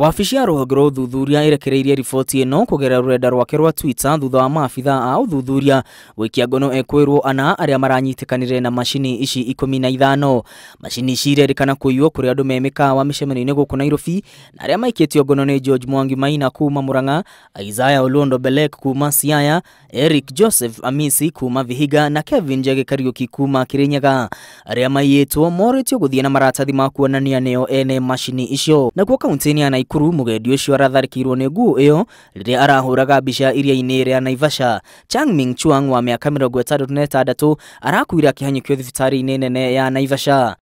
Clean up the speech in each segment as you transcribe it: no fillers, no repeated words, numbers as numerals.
Wabici ya rũhonge rwa ũthuthuria ĩrekereirie riboti ĩno kũgerera rũrenda rwake rwa Twitter thutha wa maabitha a ũthuthuria gũikia ngono ekwĩrwo ana arĩa maranyitĩkanire na macini ici 15. Macini ici irerĩkana kũiywo kũrĩ andũ me mĩkawa mĩcemanio-inĩ gũkũ Nairobi, na arĩa maikĩtio ngono nĩ George Mwangi Maina kuma Murang'a, Isaiah Oluondo Belek kuma Siaya, Eric Joseph Amisi kuma Vihiga na Kevin Njagi Kariuki kuma Kirinyaga. Arĩa maiyĩtwo morĩtio gũthiĩ na maratathi ma kuonania nĩo ene macini icio. Nakuo kaunti-inĩ ya Nakuru, mũgendi ũcio aratharĩkĩirwo nĩ nguo ĩyo rĩrĩa arahũraga mbica iria-inĩ rĩa Naivasha. Changming Chuang wa mĩaka 66 arakuire akĩhanyũkio thibitarĩ-inĩ nene ya Naivasha.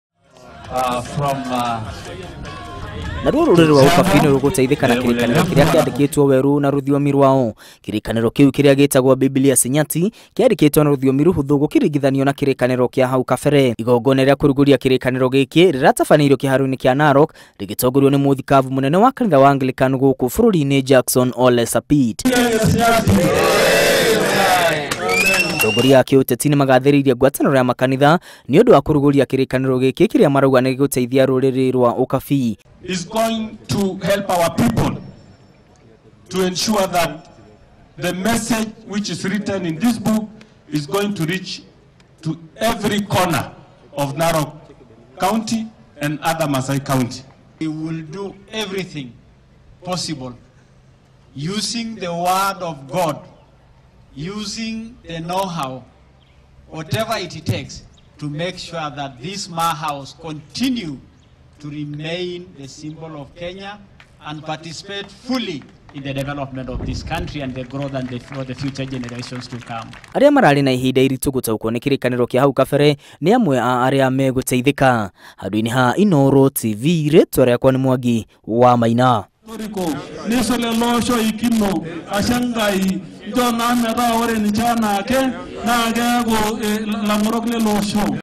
Naruo rũrĩrĩ rwa Ũkabi nĩ rũgũteithĩka na kĩrĩkanĩro kĩrĩa kĩandĩkĩtwo werũ na rũthiomi rwao. Kĩrĩkanĩro kĩu kĩrĩa gĩtagwo Biblia Sinyati kĩandĩkĩtwo na rũthiomi rũhũthũ gũkĩringithanio na kĩrĩkanĩro kĩa hau kabere. Igongona rĩa kũrugũria kĩrĩkanĩro gĩkĩ rĩratabanĩirio kĩharo-inĩ kĩa Narok rĩgĩtongorio nĩ mũthikabu mũnene wa kanitha wa Anglican gũkũ bũrũri-inĩ Jackson Ole Sapit. Atongoria a kĩũteti nĩmagathĩrĩirie ngwatanĩro ya makanitha nĩ ũndũ wa kũrugũria kĩrĩkanĩro gĩkĩ kĩrĩa marauga nĩ gĩgũteithia rũrĩrĩ rwa Ũkabi. Is going to help our people to ensure that the message which is written in this book is going to reach to every corner of Narok County and other Maasai County. We will do everything possible using the word of God, using the know-how, whatever it takes to make sure that this Ma House continue to remain the symbol of Kenya and participate fully in the development of this country and the growth and for the future generations to come. Arĩa mararĩ na ihinda iritũ gũtaũkwo nĩ kĩrĩkanĩro kĩa hau kabere nĩ amwe a arĩa megũteithĩka. Handũ-inĩ ha Inooro TV, rĩtwa rĩakwa nĩ Mwangi wa Maina. Nisolelosho ikino ashangai njo na mera ore nichana ke na ke go lamorok le losho.